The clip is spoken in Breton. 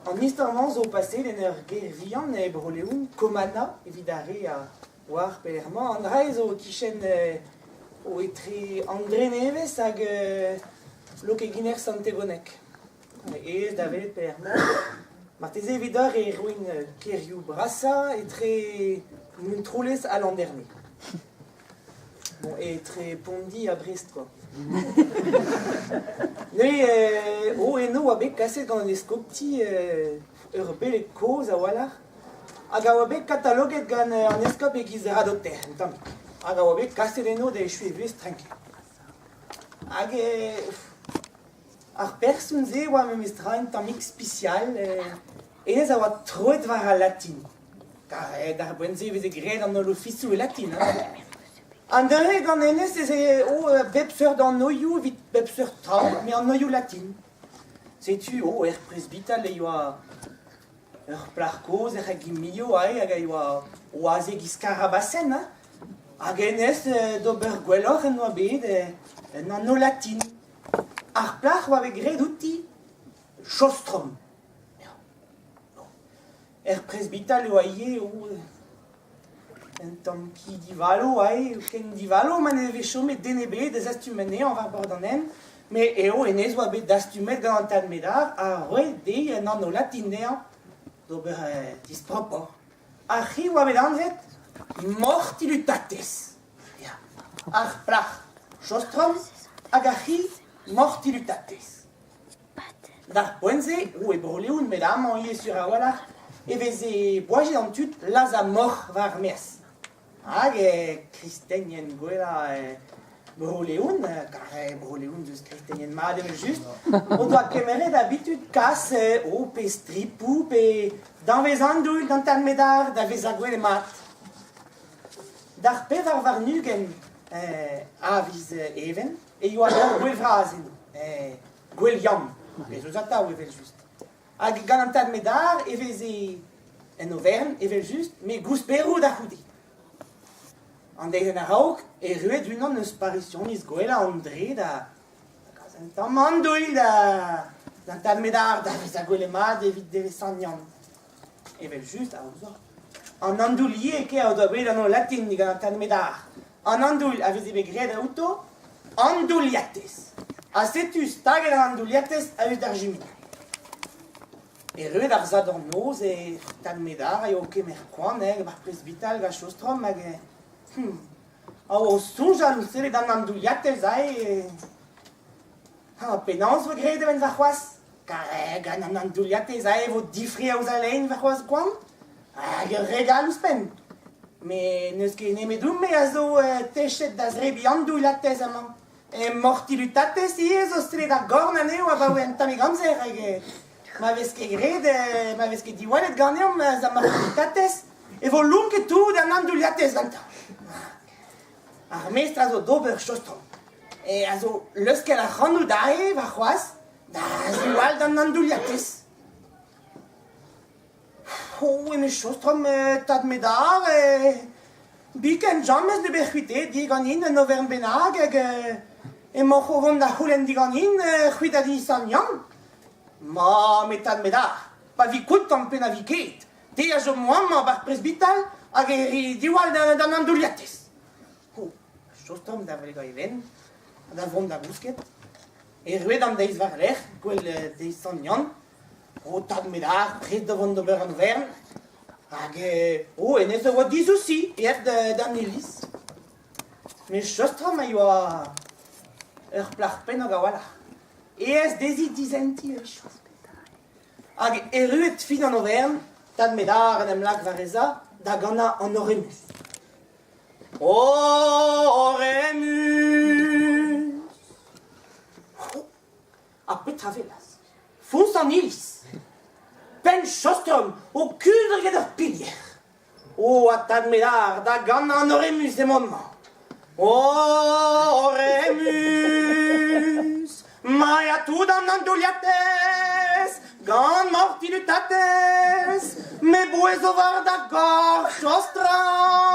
An istor-mañ zo paseet en ur gêr vihan e Bro-Leon, Kommanna, evit ar re a oar pelec'h emañ. An dra-se zo e-kichen o etre an Dre-Nevez hag Lokeginer Sant-Tegoneg. Aes da welet pelec'h emañ. Marteze evidoc'h e roin kêrioù brasañ etre Montroulez ha Landerne. Bon, etre Pondi ha Brest quoi. Neuze oh eno oa bet kaset gant an eskopti ur beleg kozh a-walc'h hag a oa bet kataloget gant an eskob e-giz radoter un tammig. Hag a oa bet kaset eno da echuiñ e vuhez trenk. Hag ar person-se oa memestra un tammig spesial. Hennezh a oa troet war al latin. Kar d'ar poent-se e veze graet an holl ofisoù e latin. Hein. An neuze gant hennezh ez eo oh, bep seurt anoioù evit bep seurt traoù, met anoioù latin. Setu oh, er presbital e oa ur plac'h kozh ec'h a gimio aze hag a yoa o aze giz karabasenn. Hein. Hag hennezh d'ober gwelloc'h en doa bet un anv latin. Ar plac'h oa bet graet outi Chostrom. Er presbital e oa ivez un tamm ki divalo aze, ken divalo ma ne vez chomet den ebet da zastum anezhañ war bord an hent, met eo hennezh oa bet dastumet gant an tad Medard ha roet dezhi un anv latin dezhañ d'ober dispropoc'h. Ar c'hi oa bet anvet Mortilutates. Ya. Ar plac'h Chostrom hag ar c'hi Mortilutates. D'ar poent-se, o e Bro-Leon met amañ ivez sur a-walc'h, e veze boajet an tud lazhañ moc'h war ar maez. Hag kristenien gwellañ Bro-Leon, kar Bro-Leon deus kristenien mat evel-just, o doa kemeret abitud kas o pe stripoù pe danvez andouilh d'an tad Medard da vezañ gwelet mat. D'ar 24 a viz Even e yoa ur gouel vras eno. Gouel Yann, ez eus atav evel-just. Hag gant an tad Medard e veze en overenn evel-just, met gousperoù da c'houde. An deiz en a-raok, erruet unan eus parisioniz gwellañ an dre da gas un tamm andouilh da d'an tad Medard da vezañ gwelet mat evit devezh Sant Yann. Evel-just, a ouzoc'h. An andouilhek eo o doa bet anv latin digant an tad Medard. An andouilh a veze bet graet outo andouilhatez. Ha setu staget an andouilhatez a-us d'ar jimina. Erruet ar Sadorn noz e tad Medard a eo kemer koan eh, gant ar presbital gant Chostrom hag a o soñjal ouzh sellet an andouilhatez aze. Ha penaos 'vo graet a-benn warc'hoazh? Kar gant an andouilhatez aze e vo difri ouzh al lein warc'hoazh koan. Hag ur regal ouzhpenn. Met n'eus ket nemedoun-me a zo techet da zebriñ andouilhatez amañ. Mortilutatez ivez zo sellet ar gorn anezho abaoe un tammig amzer hag ma vez ket graet, ma vez ket diwallet ganeomp eus ar mortilutatez e vo lonket tout an andouilhatez gantañ. Ar mestr a zo d'ober chostrom. E a zo leuskel ac'hanout aze warc'hoazh da ziwall d'an andouilhatez. Oh, eme Chostrom, tad Medard, biken james ne bet c'hwitet diganin un overenn bennak hag emaoc'h o vont da c'houlenn diganin c'hwitat hini Sant Yann. Ma, met tad Medard, pa vi kontant pe na vi ket, te a chomo amañ 'ba'r presbital hag e ri diwall d'an andouilhatez. Oh, Chostrom da vlegañ e benn, da vont da gousket. Erruet an deiz war-lerc'h, gwell deiz Sant Yann, O tad Medard, prest da vont d'ober an overn. Hag oh, hennezh a oa disousi aet d'an iliz. Met Chostrom a yoa ur plac'h pennok a-walc'h. Aes dezhi disentiñ a-wechoù. Hag erruet fin an overn, tad Medard en em lak war he za da ganañ an Oremus. Oremus! Ha petra 'welas? Foñs an iliz! Penn Chostrom o kuzhat get ur pilier. O, ha tad Medard da ganañ an Oremus emañ-mañ. Oremus, ma ya tout an andouilhatez gant mortilutatez, me bouezo war da gorf Chostrom.